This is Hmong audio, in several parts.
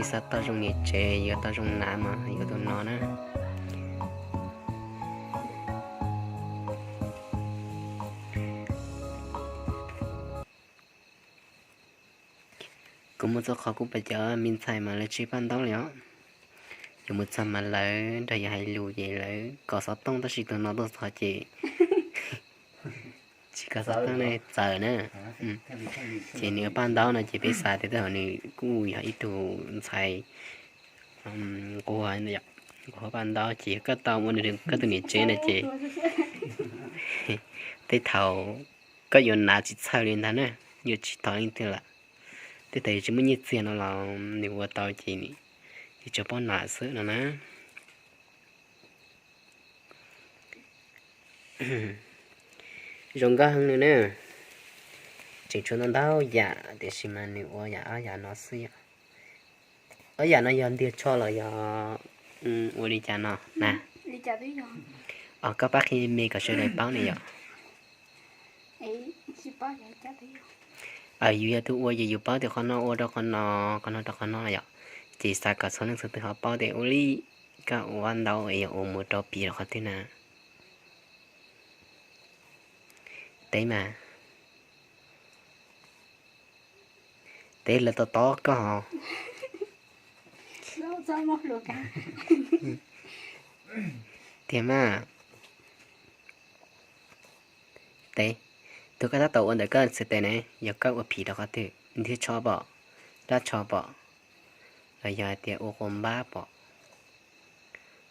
Xav tau zoo niam tsev yuav tau zoo nam mas yuav tus no na. Kuv mus txog qhov kuv pom cov me ntxhais mas lawv tsis paj ntaub li os. Yus mus txog mas lawv nrog yus hais lus ces lawv kom xov tooj tab sis tus no tuaj txog ces tsis kom xov tooj ne txawm na. Ces nws ua paj ntaub no ces peb xav tias tej zaum nws kuj yog ib tug ntxhais nquag, nquag paj ntaub ces koj tau ua koj tus niam tsev no ces tej thaum koj yuav hnav tsis txhawj li ntag na, yuav tsis thov leej twg lawm. Tej thaum yus tsis muaj nyiaj txiag no los nws ua tau ces nws tsuas paub hnav xwb no na. Zoo nkauj heev li na. Tseem tshuav ntau ntau yam tiam sis mas nws ua yam ob yam no xwb yom. Ob yam no yog ntiag tsho los yog ua li cas no na? Os, koj pab qhia me kom sawv daws paub ne yom. Yus yog tus ua ces yus paub tias qhov no ua rau qhov no, qhov no rau qhov no yom. Ces xav kom txhua leej txhua tus ho paub tias ua li koj ua ntaub es yog ua mus rau piv rau qhov twg na. Teb mas, teb lawv tos tos koj. Tiag mas. Teb, tus koj tab tom ua ntawm koj txhais tes ne, yog koj ua phim rau qhov twg? Ntiag tsho pom, dab tsho pom, los yog hais tias ua quas npab pom,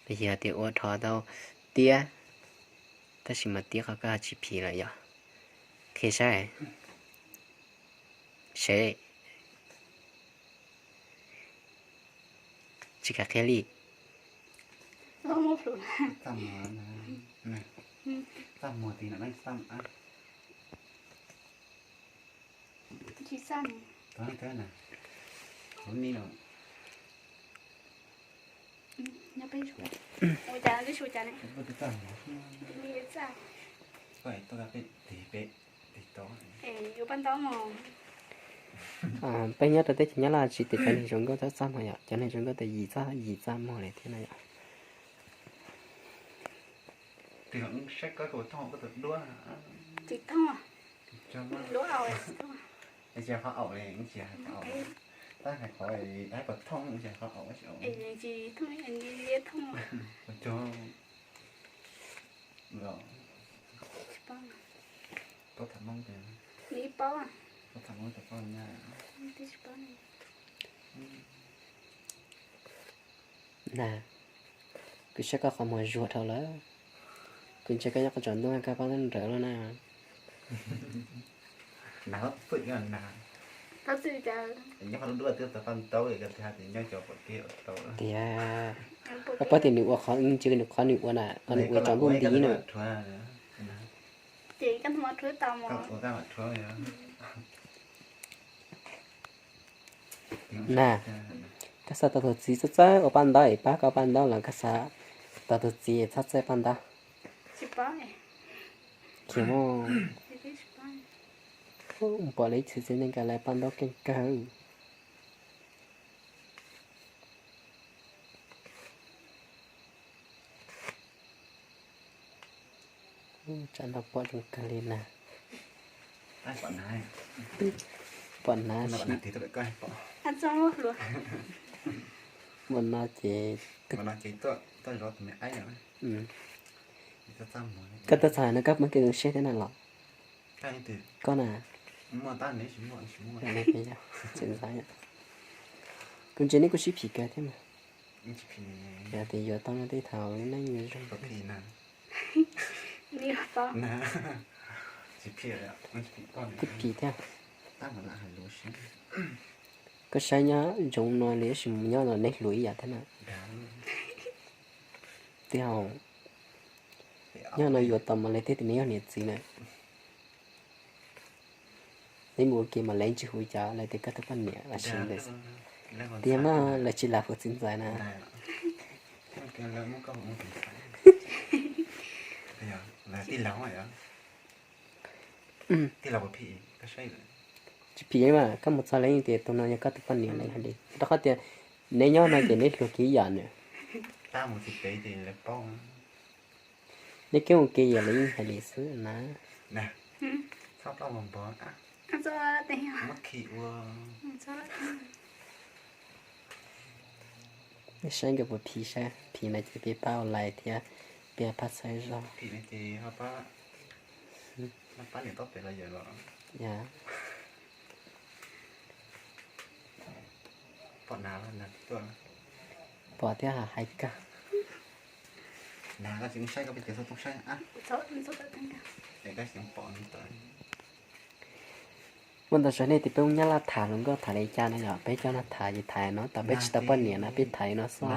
los yog hais tias ua dhos tau tiab, tab sis mas tiab qhov koj tsis phim lawm yom? Qhia saib. Seb. Tsis kam qhia li. Peb nyob rau teb chaws Nyab Laj tsis tias cov neeg zoo nkauj txaj txaj muag yom, cov neeg zoo nkauj tau yim txaj yim txaj muag li thiab na yom. Na, kuv saib koj qhov muag zuag dhau lawm. Kuv ntsia koj nyob qhov tsaus ntuj koj paub nrawm lawm na. Tias, koj paub tias nws ua qhov, ntsia nws qhov nws ua na, qhov nws ua tsaus ntuj nti na. Na, koj xav tau tus txiv txawj txawj ua paj ntaub es pab koj paj ntaub los koj xav tau tus txiv txhob txawj paj ntaub? Khiav mus. Pom lawv txiv txiv neej kawm lawv paj ntaub keej kawg. Tsam no pom zoo kawg li na. Pom na, pom no ces koj tuaj txog no koj muab kev zoo siab thiab na los? Koj na? Kuv ntsia neb kuj sib phim kawg thiab mas. Yog tias yuav tau no tej thaum lub neej yuav zoo. Kuj phim thiab. Koj saib nyob ntsoov no li tab sis mus nyob no neb hluas ib yam thiab na. Tij Hauv, nyob no yuav tau mas lawv thiaj tias neb yog niam txiv na. Neb mus ua ke mas lawv tsis hu cas, lawv tias koj tus poj niam los sis ntawd. Tiag mas lawv tsis lam hu txiv ntxawm na. Tsis phim mas koj mus txog lawv yeej tias tus no yog koj tus poj niam lawv hais li. Rau qhov tias Neb nyob no ces neb hluas kiag yam nws. Neb kev mus kev yam li hais li xwb na. Neb saib nkawd puas phim saib, phim no ces peb pab ua lais thiab peb pab txhawb zog. Pom thiab hais kawg. Muaj ntau zaus nej tias peb Hmoob Nyab Laj tham hluas nkauj tham li cas no yom, peb cov no tham ces tham no, tau peb tsis tau poj niam no peb tham li no xwb.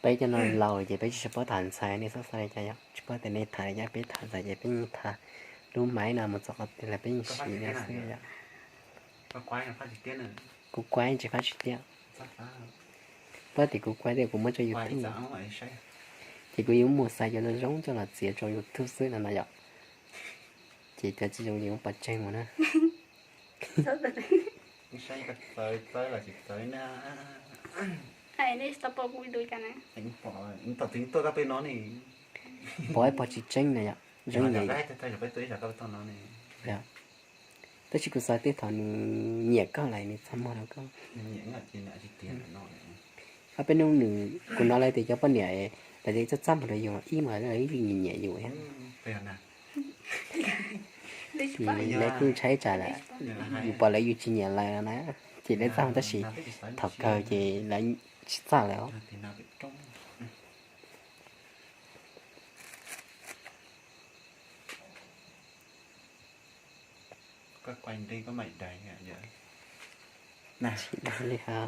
Peb cov no laus ces peb tsis paub tham ntxhais, nej xav xav li cas yom, tsis paub tias nej tham li cas peb tham ntxhais ces peb yeej tham lub maiv no mus txog qhov twg los peb yeej siv li xwb yom. Kuv kuaib tsis fab tsis tiab. Pab tias kuv kuaib thiab kuv muab tso YouTube, ces kuv yuav muab xaiv cov zoo zoo coj los txiav rau YouTube xwb no no yom. Ces cov tsis zoo ces kuv pov tseg mus na. Pov ib pov tsis tseeb na yom, zoo yam. Tab sis kuv xav tias thaum nws nyiam koj lawm nws txaj muag rau koj. Ob peb hnub nws, kuv hnov lawv tias cov poj niam lawv txaj txaj muag rau yus ib mas lawv yeej nyiam nyiam yus thiab. Lawv kuj ntshai tsam lawm, yus pom lawv yus tsis nyiam lawv no na, ces lawv txaj muag tab sis thaum kawg ces lawv tsis txaj lawm. Tsis dag li hab.